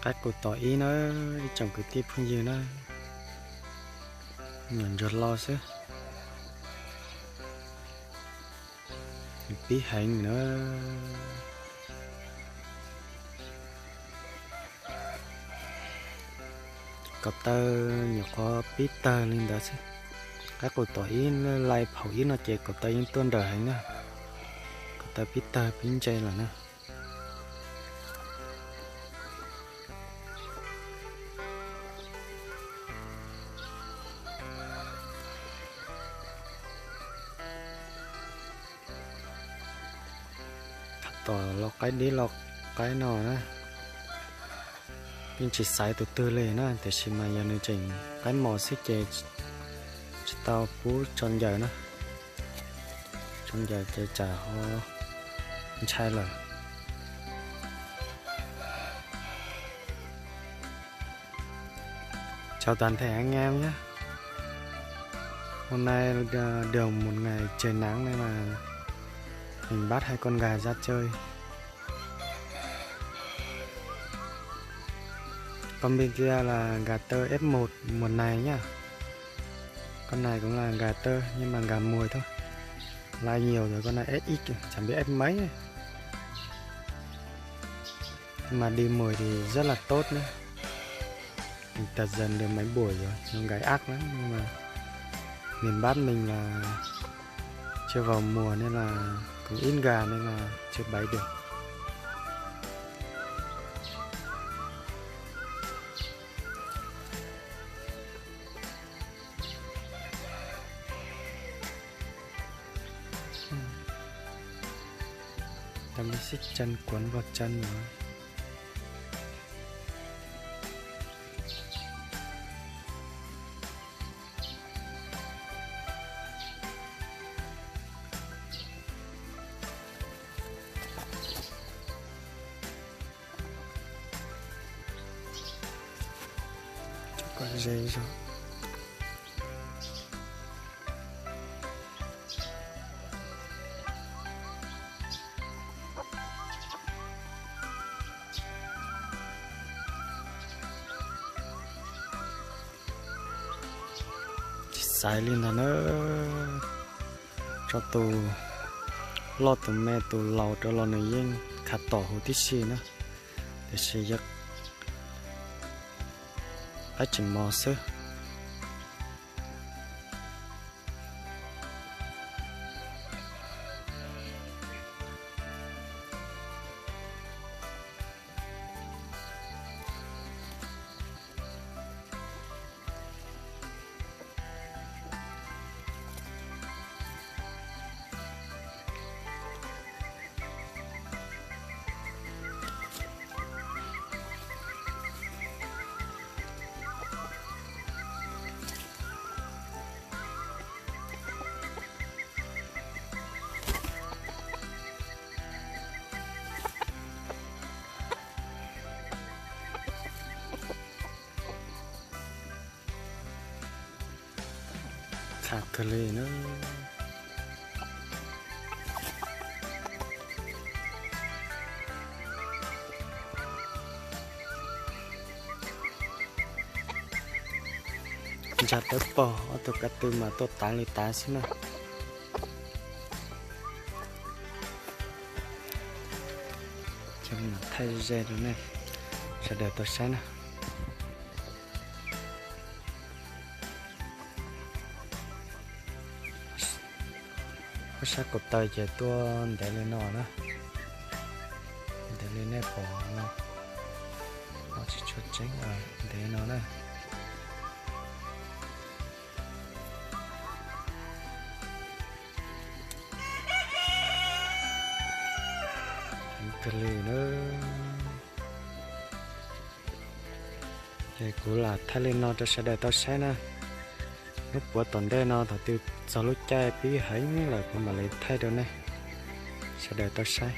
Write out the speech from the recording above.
Qaib qus tom ib na, ib tsoom kwv tij phooj ywg na, nyuam ntsuag lo xwb, pib heev na. Ko taw nyuam qhuav pib tawg li ntawd xwb. Qaib qus tom ib lais phaum ib no ces ko taw yeej tuaj nrawm heev na. Ko taw pib tawg pib ntse lawm na. Tom los qaib dib los qaib no na, yeej tsis xaiv tus twg li na, tiam sis mas yog nws tseem qaib mos xwb ces tsis tau pub tso ncaws na. Tso ncaws ces tsam ho ntshai lawm. Chào toàn thể anh em nhé. Hôm nay, ờ, được một ngày trời nắng nên là mình bắt hai con gà ra chơi. Con bên kia là gà tơ F một mùa này nhá. Con này cũng là gà tơ nhưng mà gà mùi thôi. Lai nhiều rồi, con này F X, chẳng biết F mấy. Nhưng mà đi mùi thì rất là tốt nhé. Mình tập dần được mấy buổi rồi, nó gáy ác lắm nhưng mà miền Bắc mình là chưa vào mùa nên là cũng ít gà nên là chưa bày được. Tao mới xích chân quấn vào chân nó. Cho cỏ dây rồi. Tsis xaiv li ntag na. Tso tus loj tus me tus laus rau los nws yeej khav tom huv tib si na. Tiam sis yog qaib tseem mos xwb. Khav kawg li na. Ntsa tawb pog, ob tug ko tw mas tuaj tav li tav xwb na. Ces thaij ze rau nej sawv daws tau saib na. Ob sab ko taw ces tuaj ntev li no na. Ntev li nej pom no, tsis tshua tseeb, ntev no na. Heev kawg li na. Ces kuv lam thaij li no rau sawv daws tau saib na. Lub puav tom ntej no thaum twg txog lub caij pib heev lawm kuv mam li thaij rau nej sawv daws tau saib.